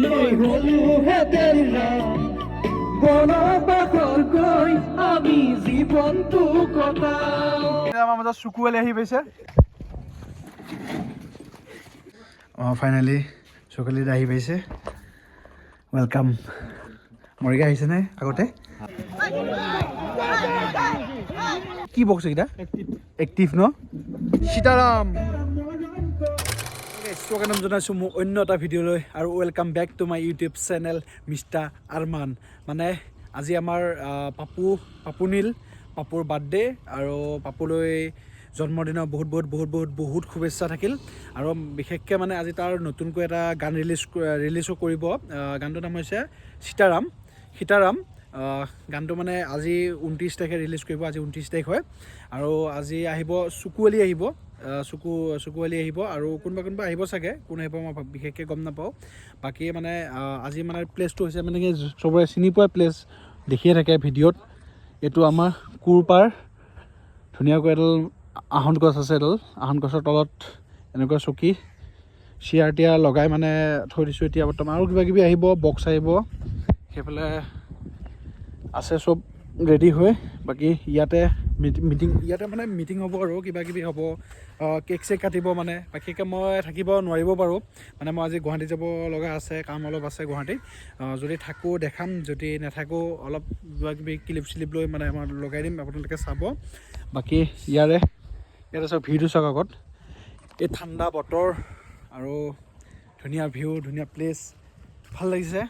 লৈ হলোহেঁতেন ৰাম। বনবাসত গৈ আমি জীৱনটো কটাওঁ। আমাৰ মাজত চুকুৱালি আহি পাইছে। অঁ, ফাইনেলি চুকুৱালি আহি পাইছে। Welcome. Morigaon আহিছেনে আগতে? কি বক্স এইকেইটা? এক্টিভ ন? সীতাৰাম, স্বাগতম জনাইছোঁ মোৰ অন্য এটা ভিডিঅ'লৈ আৰু welcome back to my YouTube channel mister Arman. মানে আজি আমাৰ পাপু, পাপুনীল, পাপুৰ বাৰ্থডে আৰু পাপুলৈ জন্মদিনৰ বহুত বহুত বহুত বহুত বহুত শুভেচ্ছা থাকিল। আৰু বিশেষকৈ মানে আজি তাৰ নতুনকৈ এটা গান ৰিলিজো কৰিব। গানটোৰ নাম হৈছে সীতাৰাম। সীতাৰাম গানটো মানে আজি 29 তাৰিখে ৰিলিজ কৰিব। আজি 29 তাৰিখ হয়। আৰু আজি আহিব চুকুৱালি আহিব, চুকুৱালি আহিব আৰু কোনোবা কোনোবা আহিব চাগে। কোন আহিব মই বিশেষকৈ গম নাপাওঁ। বাকী মানে আজি মানে প্লেচটো হৈছে মানে কি, চবৰে চিনি পোৱা প্লেচ, দেখিয়ে থাকে ভিডিঅ'ত। এইটো আমাৰ কোৰপাৰ, ধুনীয়াকৈ এডাল আহত গছ আছে। এডাল আহত গছৰ তলত এনেকুৱা চকী চেয়াৰ টিয়াৰ লগাই মানে থৈ দিছোঁ এতিয়া বৰ্তমান। আৰু কিবা কিবি আহিব, বক্স আহিব, সেইফালে আছে চব ৰেডি হৈ। বাকী ইয়াতে মিটিং, ইয়াতে মানে মিটিং হ'ব আৰু কিবা কিবি হ'ব, কেক চেক কাটিব। মানে বিশেষকৈ মই থাকিব নোৱাৰিব পাৰোঁ, মানে মই আজি গুৱাহাটী যাব লগা আছে, কাম অলপ আছে গুৱাহাটীত। যদি থাকোঁ দেখাম, যদি নাথাকোঁ অলপ কিবা কিবি ক্লিপ চিলিপ লৈ মানে আমাৰ লগাই দিম, আপোনালোকে চাব। বাকী ইয়াতে চাওক, ভিউটো চাওক আগত। এই ঠাণ্ডা বতৰ আৰু ধুনীয়া ভিউ, ধুনীয়া প্লেচ, ভাল লাগিছে।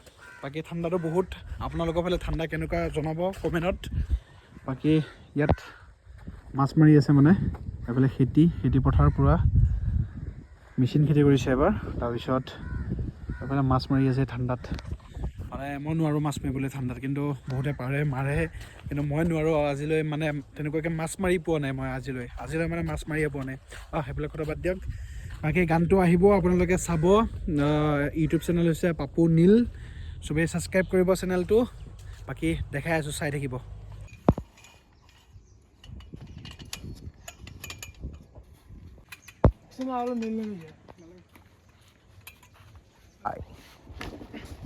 বাকী ঠাণ্ডাটো বহুত। আপোনালোকৰ ফালে ঠাণ্ডা কেনেকুৱা জনাব কমেণ্টত। বাকী ইয়াত মাছ মাৰি আছে, মানে এইফালে খেতি পথাৰ পূৰা মেচিন খেতি কৰিছে এবাৰ। তাৰপিছত এইফালে মাছ মাৰি আছে ঠাণ্ডাত। মানে মই নোৱাৰোঁ মাছ মাৰিবলৈ ঠাণ্ডাত, কিন্তু বহুতে পাৰে, মাৰে, কিন্তু মই নোৱাৰোঁ। আজিলৈ মানে তেনেকুৱাকৈ মাছ মাৰি পোৱা নাই মই আজিলৈ মানে মাছ মাৰিয়ে পোৱা নাই। অঁ, সেইবিলাক কথা বাদ দিয়ক। বাকী গানটো আহিব, আপোনালোকে চাব। ইউটিউব চেনেল হৈছে পাপু নীল, চবেই ছাবস্ক্ৰাইব কৰিব চেনেলটো। বাকী দেখাই আছোঁ, চাই থাকিব।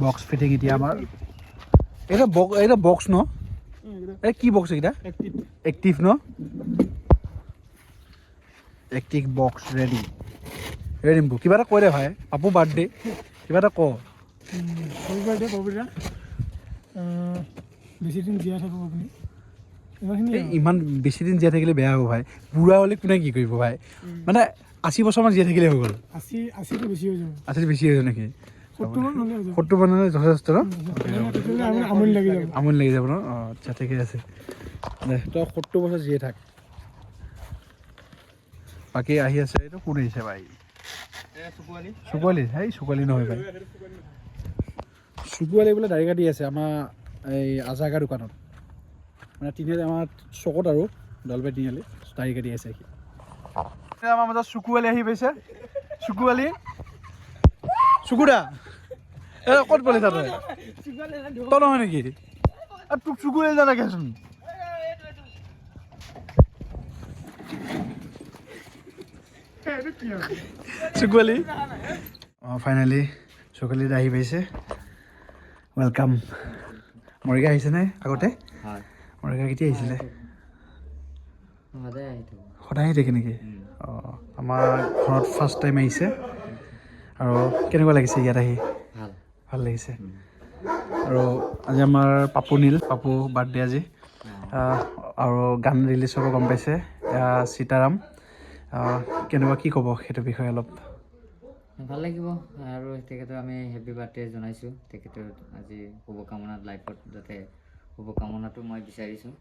বক্স ফিটিং এতিয়া আমাৰ এইটো বক্স ন? এই কি বক্স এইকেইটা? এক্টিভ ন? Active box ready. ৰে ৰিম্পু, কিবা এটা কৈ দে ভাই, পাপু বাৰ্থডে, কিবা এটা ক। হেপী বাৰ্থডে বাবুদা, বেছি দিন জীয়াই থাকক আপুনি, ইমানখিনি। এই ইমান বেছি দিন জীয়াই থাকিলে বেয়া হ'ব ভাই। বুঢ়া হ'লে কোনে কি কৰিব ভাই? মানে 80 বছৰমান জীয়াই থাকিলে হৈ গ'ল। 80টো বেছি হৈ যাব। 80 বেছি হৈছে নেকি? 70মান হ'লে হৈ যাব। 70 মান হ'লে যথেষ্ট ন? তেতিয়াহ'লে আমনি লাগি যাব। আমনি লাগি যাব ন? অঁ, আচ্ছা, ঠিকে আছে দে, তই 70 বছৰ জীয়াই থাক। বাকী আহি আছে। এইটো কোন আহিছে ভাই? চুকুৱালি। হেই, চুকুৱালি নহয় ভাই। চুকুৱালি বোলে দাড়ি কাটি আছে আমাৰ এই আজাগা দোকানত, মানে তিনিআলি, আমাৰ চকত আৰু দলবাৰী তিনিআলি দাড়ি কাটি আছে সি। আমাৰ মাজত চুকুৱালি আহি পাইছে। চুকুৱালি, চুকুদা, এ ক'ত পালি তই? তই নহয় নেকি? তোক চুকুৱালি নালাগেচোন। চুকুৱালি। অঁ, ফাইনেলি চুকুৱালি আহি পাইছে। Welcome. Morigaon আহিছেনে আগতে? মৰিগাঁও কেতিয়া আহিছিলে? সদায় আহি থাকোঁ। সদায় আহি থাকে নেকি? অঁ, আমাৰ ঘৰত ফাৰ্ষ্ট টাইম আহিছে। আৰু কেনেকুৱা লাগিছে ইয়াত আহি? ভাল। ভাল লাগিছে। আৰু আজি আমাৰ পাপু নীল, পাপু বাৰ্থডে আজি। আৰু গান ৰিলিজ হ'ব, গম পাইছে, সীতাৰাম। কেনেকুৱা কি ক'ব সেইটো বিষয়ে অলপ? ভাল লাগিব আৰু তেখেতক আমি হেপী বাৰ্থডে জনাইছোঁ। তেখেতৰ আজি শুভকামনা, লাইফত যাতে শুভকামনাটো মই বিচাৰিছোঁ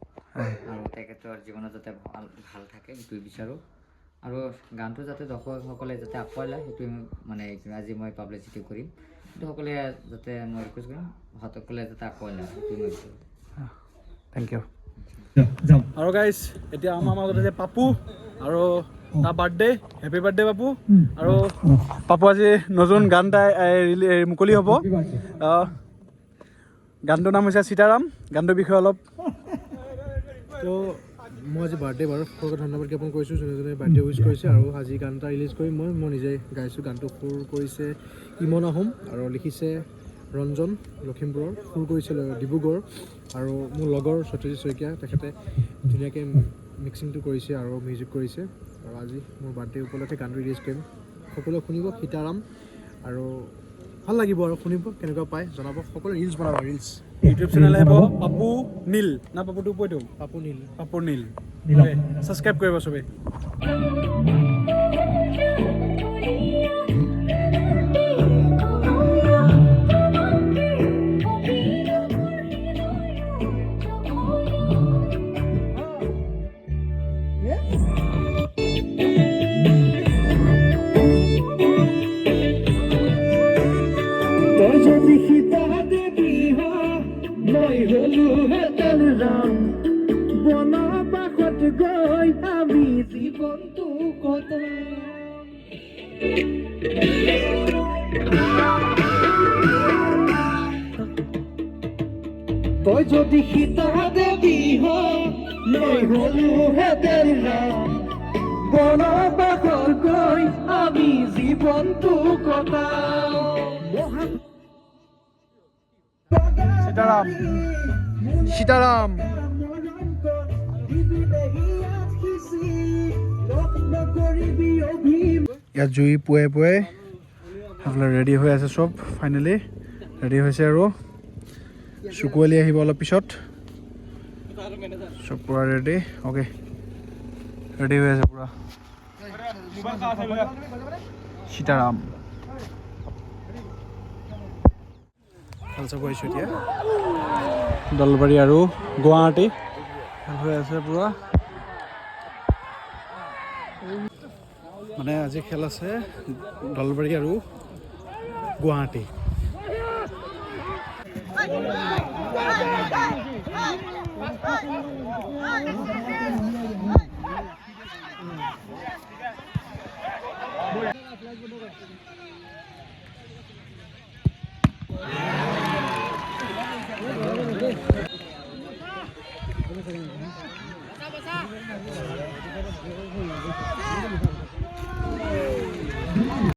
আৰু তেখেতৰ জীৱনত যাতে ভাল ভাল থাকে সেইটোৱে বিচাৰোঁ। আৰু গানটো যাতে দৰ্শকসকলে যাতে আঁকোৱালি লয় সেইটোৱে মানে আজি মই পাব্লিচিটি কৰিম। কিন্তু সকলোৱে যাতে মই ৰিকুৱেষ্ট কৰিম, সকলোৱে যাতে আঁকোৱালি লয় সেইটোৱে মই বিচাৰোঁ। Thank U. আৰু গাইজ, এতিয়া আমাৰ মাজত আছে পাপু আৰু তাৰ বাৰ্থডে। Happy birthday Papu. আৰু পাপু আজি নতুন গান এটা মুকলি হ'ব। গানটোৰ নাম হৈছে সীতাৰাম। গানটোৰ বিষয়ে অলপ। তো মই আজি বাৰ্থডে বাৰু সকলোকে ধন্যবাদ জ্ঞাপন কৰিছোঁ, যোনে যোনে বাৰ্থডে উইচ কৰিছে। আৰু আজি গান এটা ৰিলিজ কৰি মই নিজে গাইছোঁ। গানটো সুৰ কৰিছে ইমন আহোম আৰু লিখিছে ৰঞ্জন লখিমপুৰৰ, সুৰ কৰিছে ডিব্ৰুগড়, আৰু মোৰ লগৰ সত্যজিৎ শইকীয়া, তেখেতে ধুনীয়াকৈ মিক্সিংটো কৰিছে আৰু মিউজিক কৰিছে। আৰু আজি মোৰ বাৰ্থডে উপলক্ষে গানটো ৰিলিজ কৰিম। সকলোৱে শুনিব সীতাৰাম, আৰু ভাল লাগিব, আৰু শুনিব কেনেকুৱা পায় জনাব। সকলোৱে ৰিলচ বনাব, ৰিলচ। ইউটিউব চেনেল আহিব পাপু নীল না পাপু 2.2? পাপু নীল। পাপু নীল, ছাবস্ক্ৰাইব কৰিব চবেই। তই যদি সীতা দেৱী হ, মই হলোহেঁতেন ৰাম। বনবাসত গৈ আমি জীৱনটো কটাম। তই যদি সীতা দেৱী হ, মই হলোহেঁতেন ৰাম। বনবাসত গৈ আমি জীৱনটো কটাম। মহা সীতাৰাম, সীতাৰাম। ইয়াত জুই পুৱাই পুৱাই সেইফালে ৰেডি হৈ আছে চব। ফাইনেলি ৰেডি হৈছে আৰু চুকুৱালি আহিব অলপ পিছত। চব পূৰা ৰেডি, অ'কে, ৰেডি হৈ আছে পূৰা। সীতাৰাম। খেল চাব আহিছোঁ এতিয়া, দলবাৰী আৰু গুৱাহাটী খেল হৈ আছে পূৰা। মানে আজি খেল আছে দলবাৰী আৰু গুৱাহাটী।